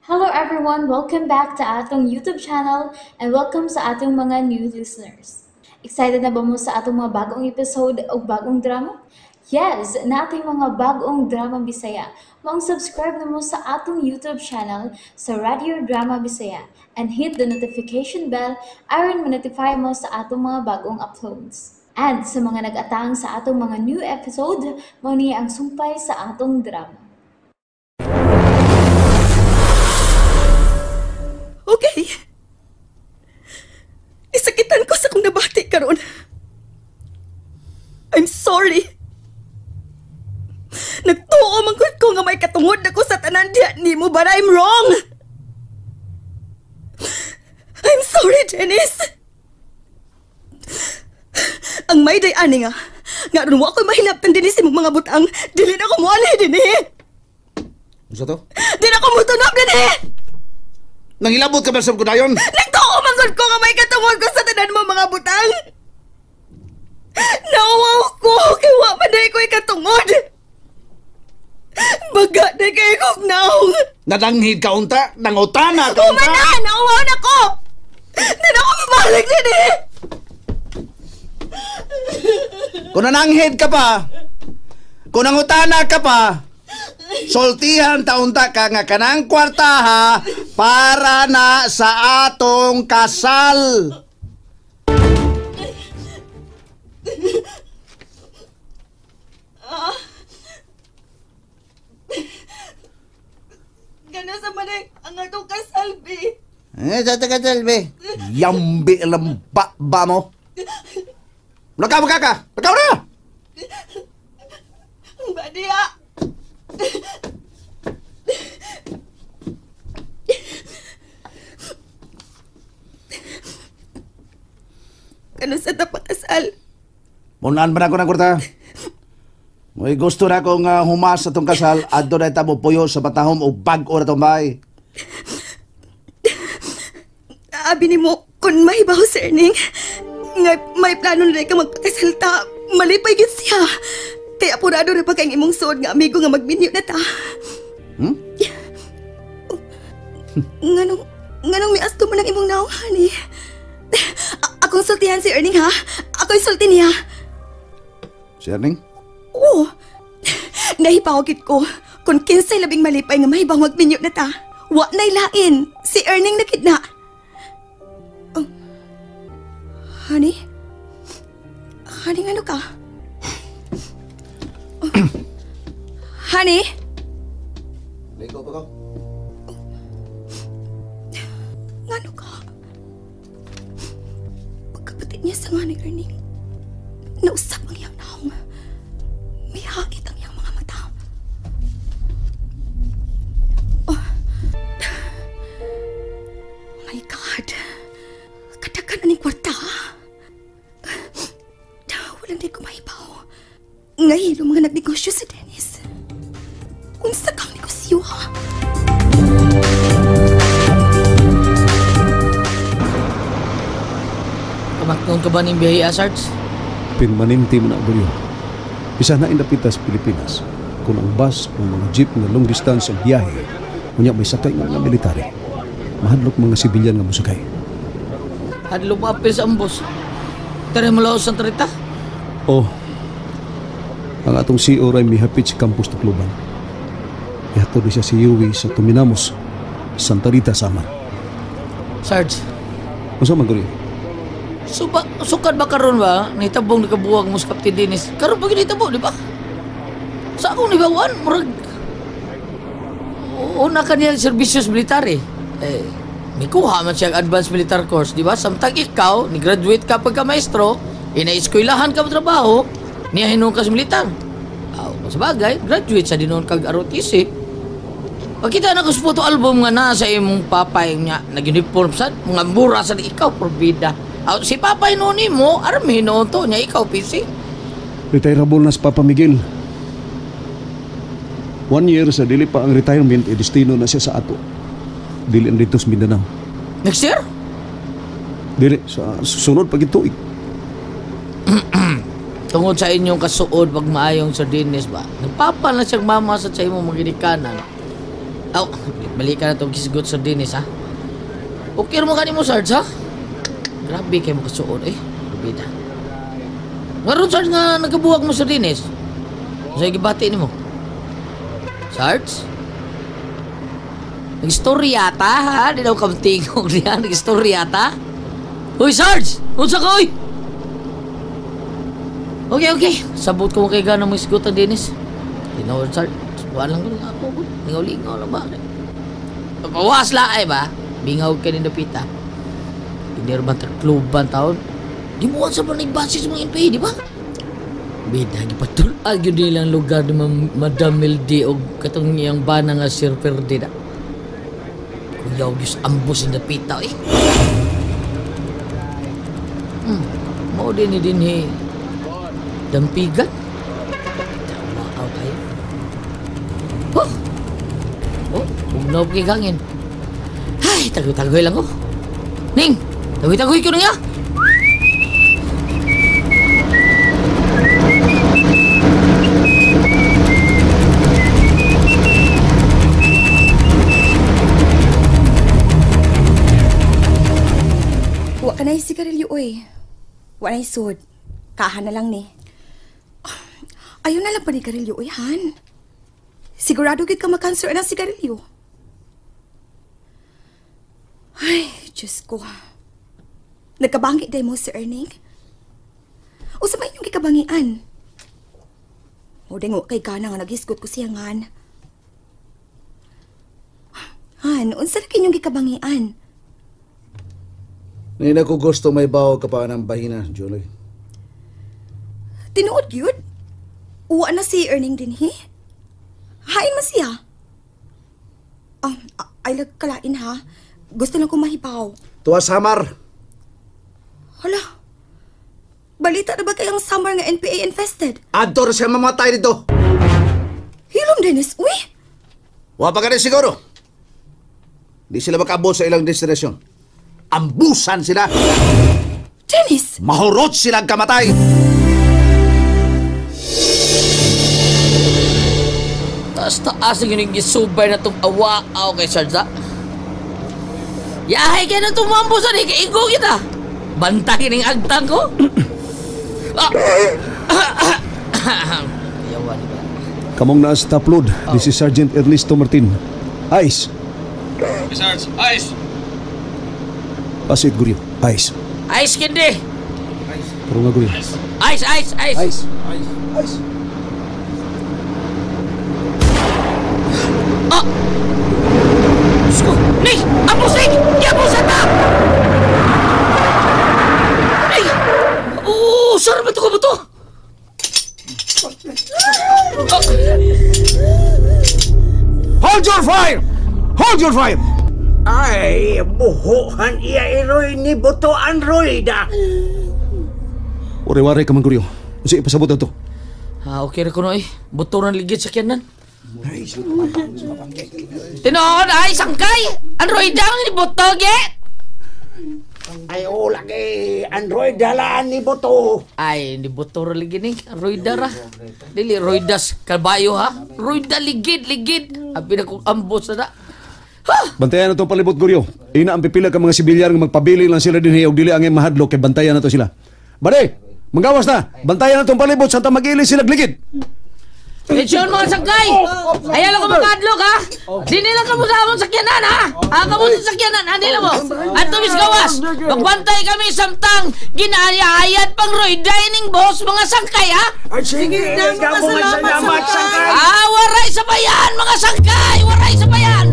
Hello everyone! Welcome back to atong YouTube channel and welcome sa atong mga new listeners. Excited na ba mo sa atong mga bagong episode o bagong drama? Yes! Nating mga bagong drama Bisaya. Maong subscribe na mo sa atong YouTube channel sa Radio Drama Bisaya and hit the notification bell aron ma-notify mo sa atong mga bagong uploads. And sa mga nag-atang sa atong mga new episode, mao ni ang sumpay sa atong drama. Okay. Isakitan ko sa kong nabati karon. I'm sorry. Nagtuo man gud ko nga may katungod ako sa tanan diha nimo, but I'm wrong. I'm sorry, Dennis. Ang may day ani nga aron wa ko'y mahilabtan dinhi sa imong mga butang, dili na ko moanhi dinhi. Unsa to? Di na ko motunop dinhi. Nangilabot ka ba sa kudayon? Nagtuo man gud ko nga may katungod ko sa tanan mo mga butang. Nauwaw ko kay wa man day ko'y katungod. Baga na kay kong naong. Nadanghid ka unta, nangutana ka unta. Uma na, nauwaw na ko. Di na ko mabalik din eh. Kung nananghid ka pa, kung nangutana ka pa, sultihan taunta ka nga kanang kwartaha para na sa atong kasal. Gana sa manig ang atong kasal, be. Eh, sa atong kasal, be. Yambi alam ba ba mo? Lakaw ka ka! Lakaw na! Ba diya? Ano sa tapakasal? Munan ba na ako ng kwarta? May gusto na akong humas sa itong kasal at doon ay tamo puyo sa batahom o bag-o na itong bahay. Abi ni mo, kung mahibaw sa Erning, nga may plano na ka magpakasal ta, malipay gid siya. Kaya apurado na pa kayong imong suod nga amigo nga magminyo na ta. Hmm? Nganong miasto mo ng imong naong, honey? Akong sultihan si Erning, ha? Ako'y sulti niya. Si Erning? Oo. Nahipawagit ko kung kinsay labing malipay nga mahibang magminyo na ta. Wa na'y lain. Si Erning na kidna. Oh. Honey? Honey, ano ka? Oh. Honey? Ligo pa ko. Ngano ka? Pagkapatid niya sa nga ni Erning, nausap ang iyang naong. May hait ang iyang mga mata. Oh. Oh my God. Kadagan na ning kwarta. Walang di ko mahibaw. Ngahilo mga nagnegosyo si Dennis. Unsa kang negosyo, ha? Kamatnoon ka ba ng biyahe, Sarge? Permanente mo na, Aburyo. Bisa na indapita sa Pilipinas. Kung ang bus o mga jeep nga long distance ang biyahe, unya may sakay nga mga military. Mahadlok mga sibilyan nga mosakay. Hadlok apil sa ambos. Tara mo laos Santa Rita? Oh. Ang atong CO ray mihapit sa Campus Tacloban. Ihatod siya si Yui sa Tuminamos, Santa Rita, Samar. Sarge. Unsa man guri? Sukad ba karon ba? Nitabong nakabuwag mo sa Captain Dennis. Karon pa ginitabo, di ba? Sa akong nibawan, murag una kaniya serbisyo sa military. Eh, mikuha man siya advanced military course, di ba? Samtang ikaw, ni-graduate ka pagka-maestro, ina-eskwelahan ka trabaho, niya hinuon ka sa militar. Aw, sa bagay, graduate sa dinon kag ROTC. Pagkita na ko sa photo album nga na sa imong papay nga nag-uniform sa mga mura sa ikaw, porbida. Aw, si papay noon mo, army noon to, niya ikaw, PC. Retireable na si Papa Miguel. 1 year sa dili pa ang retirement, e destino na siya sa ato. Dili ang dito sa Mindanao. Next year? Dili, sa susunod pag ituig. Tungod sa inyong kasuod pag maayong Sir Dennis ba, nagpapa na siyang mama sa imong maginikanan. Aw, Balik-balikan na itong kisgot sa Dennis, ha? Okay mo ka ni mo, Sarge, ha? Grabe kayo makasuon, eh. Lubida. Ngaron, Sarge, nga nagkabuwag mo sa Dennis. Sa gibati ni mo. Sarge? Nag-istorya ta, ha? Di daw kamtingog niya. Nag-istorya ta? Uy, Sarge! Unsa ka, uy? Okay, okay. Sabot ko kay gana mo isgot ang Dennis. Tinood, Sarge. Wala lang ako. Lingaw-lingaw lang ba? Pawas la, ay ba? Bingaw ka ni Dapita. Hindi rin takluban taon. Di mo sa ba nagbasis mga NPA, di ba? Bida, gipatulag yun nilang lugar ni Madam Mildy o katong iyang bana nga Sir Ferdinand. Kuyaw, Diyos, ambos ni Dapita, eh. Mao din ni din he. Dampigan? Tama kayo. Oh! Oh, ugnaw kay gangin. Ay, tagoy-tagoy lang ko. Ning, tagoy-tagoy ko na nga. Wa ka na yung sigarilyo, oy. Wa na yung sud. Kahan na lang ni. Ayaw na lang pa ni garilyo, oy, han. Sigurado gid ka makanser ng sigarilyo. Ay, Diyos ko. Nagkabangi day mo si Erning? O sa ba inyong gikabangian? O dahil kay gana nga naghisgot ko siya ngan. Han, unsa na kinyong gikabangian? Hindi na ko gusto may bawo ka pa ng bahina, Julie. Tinuod yun? Uwa na si Erning din, he? Hain man siya. Ay lagkalain ha. Gusto lang kong mahibaw. Tuwa Samar. Hala. Balita na ba kayang Samar nga NPA infested? Adto siya mamatay dito. Hilom, Dennis. Uy! Wa pa ka rin siguro. Di sila makaabot sa ilang destinasyon. Ambusan sila. Dennis! Mahurot silang kamatay. Taas-taas na yun yung gisubay na itong awa-aw kay Sarge, ha? Yahay kayo na tumambusan, eh. Kaigo kita. Bantakin ang agtang ko. Yawan, diba? Kamong naas top load. This is Sergeant Ernesto Martin. Ice. Sarge, ice! Asit, Guryo. Ice. Ice, kindi! Pero nga, Guryo. Ice, ice, ice! Ice. Ice. Ah! Diyos ko! Nay! Abusik! Yabusan na! Ay! Oo! Sar ba ito ka ba ito? Hold your fire! Hold your fire! Ay, buhuhan iya iroy ni Buto Androida. Wari-wari ka man, Guryo. Kasi ipasabot na ito. Ah, okay na ko no eh. Buto ng ligid sa kiyanan. Tinoon ay sangkay! Androida ang ni Buto, ge! Ay, o lagi, Android dalaan ni Buto. Ay, ni Buto ra ligid ni. Androida ra. Dili, Roidas kabayo ha. Roida ligid, ligid. Abi na kong ambos na na. Ha! Bantayan na itong palibot, Guryo. Ina ang pipila ka mga sibilyan nga magpabili lang sila din og dili ang mahadlok kay bantayan na to sila. Bade, manggawas na. Bantayan na itong palibot santa mag-ili sila ligid. Lechon mga sangkay! Ayaw lang ko makadlok ha! Dini lang kamo sa among sakyanan ha! Ha kamo sa sakyanan, ha? Dili mo! At tumis gawas! Magbantay kami samtang ginaayayat pang Roy Dining boss mga sangkay ha! Ay, sige, salamat, sangkay! Ah, waray sa bayan mga sangkay! Waray sa bayan!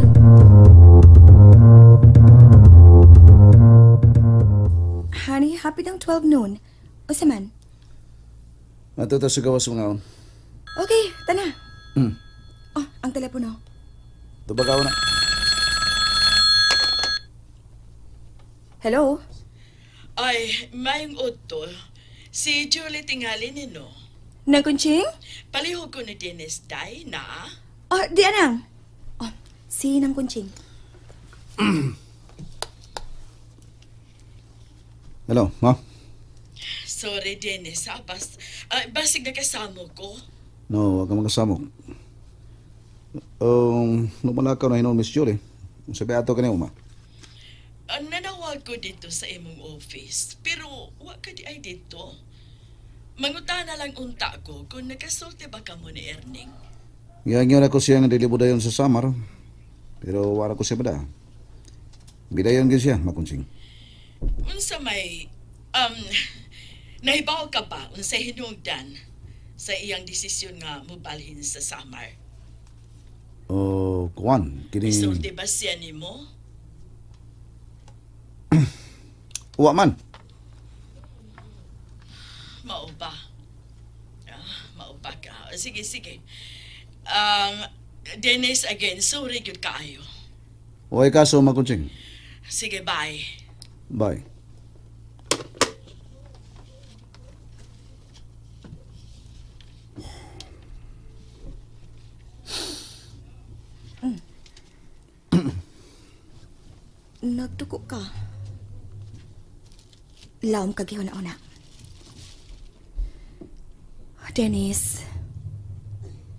Honey, happy ng 12 noon. O sa man? Matuto sa gawas mga on. Okay, tana. Oh, ang telepono. Tubagaw na. Hello? Ay, mayong udto. Si Julie tingali nino. Nang kunching? Palihog ko ni Dennis Day na. Oh, di anang. Oh, si Nang Kunching. Hello, ma? Sorry, Dennis, ha? Basig nakasamo ko. No, wag ka magkasamo. Lumalakaw na hinoon, Miss Julie. Unsa ba ato kani uma? Nanawag ko dito sa imong office, pero wa ka di ay dito. Mangutana lang unta ko kung nakasulti ba ka mo ni Erning. Giangyon ako siya nga dili dayon sa Samar. Pero wala ko siya bada. Bidayon gyud siya, makunsing. Unsa may nahibaw ka ba unsa hinungdan sa iyang desisyon nga mobalhin sa Samar? Oh, kuan kini. Isulti ba siya nimo? Wa man. Mao ba? Mao ba ka? Sige, sige. Dennis, again, sorry gyud kaayo. Way kaso, makunsing. Sige, bye. Bye. Nagduko ka. Laom ka gihuna-una. Dennis,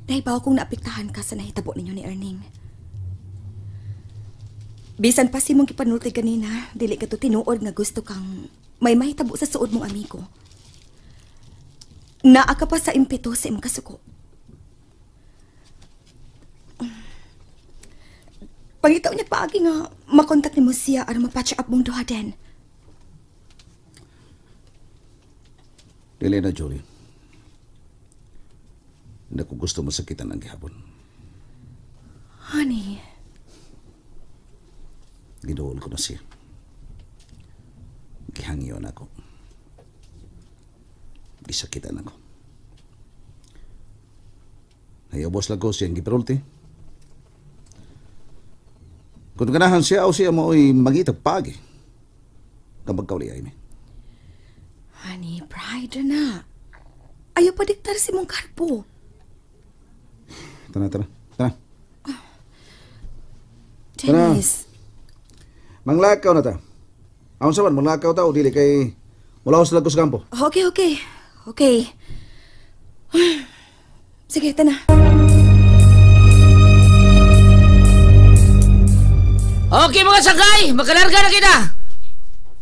nahibaw kong naapektahan ka sa nahitabo ninyo ni Erning. Bisan pa si mong gipanulti ganina, dili ka to tinuod nga gusto kang may mahitabo sa suod mong amigo. Naa ka pa sa impeto sa imong kasuko. Pangitaw niya paagi nga makontak nimo siya aron mapatch up mong duha den. Dili na, Jory. Hindi ko gusto masakitan ang gihapon. Honey. Giduol ko na siya. Gihangyon ako. Gisakitan ako. Nayobos lang ko siyang giperulti. Kung ganahan siya o siya mo'y magitag pagi. Kapag kauli ay mi. Honey, pride na. Ayaw pa diktar si mong karpo. Tara, tara. Tara. Dennis. Tara. Manglakaw na ta. Aon sa man, manglakaw ta o dili kay mulaos lang ko sa kampo. Okay, okay. Okay. Sige, tana. Okay mga sakay, makalarga na kita.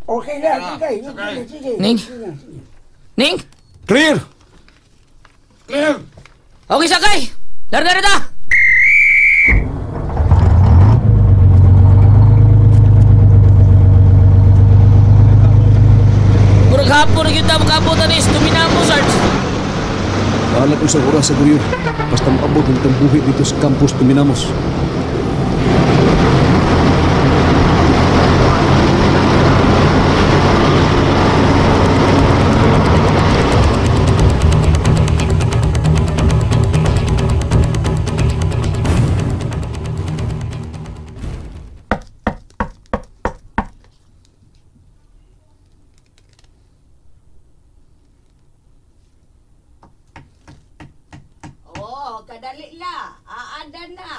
Okay na, sige, sige, sige. Ning? Ning? Clear! Clear! Okay sakay, larga na ta. Murag hapon na kita makabot na nis, tuminamo, Sarge. Bahala kong sa oras sa guryo. Basta maabot ang tambuhi dito sa campus Tuminamos. Oh, kadali la. Aada na.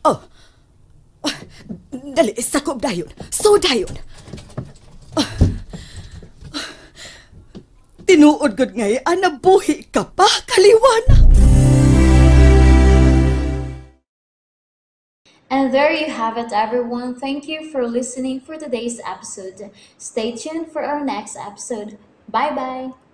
Oh. Dali, sakob dayon. So dayon. Tinuod gud ngay, anabuhi ka pa, kaliwana. And there you have it, everyone. Thank you for listening for today's episode. Stay tuned for our next episode. Bye-bye.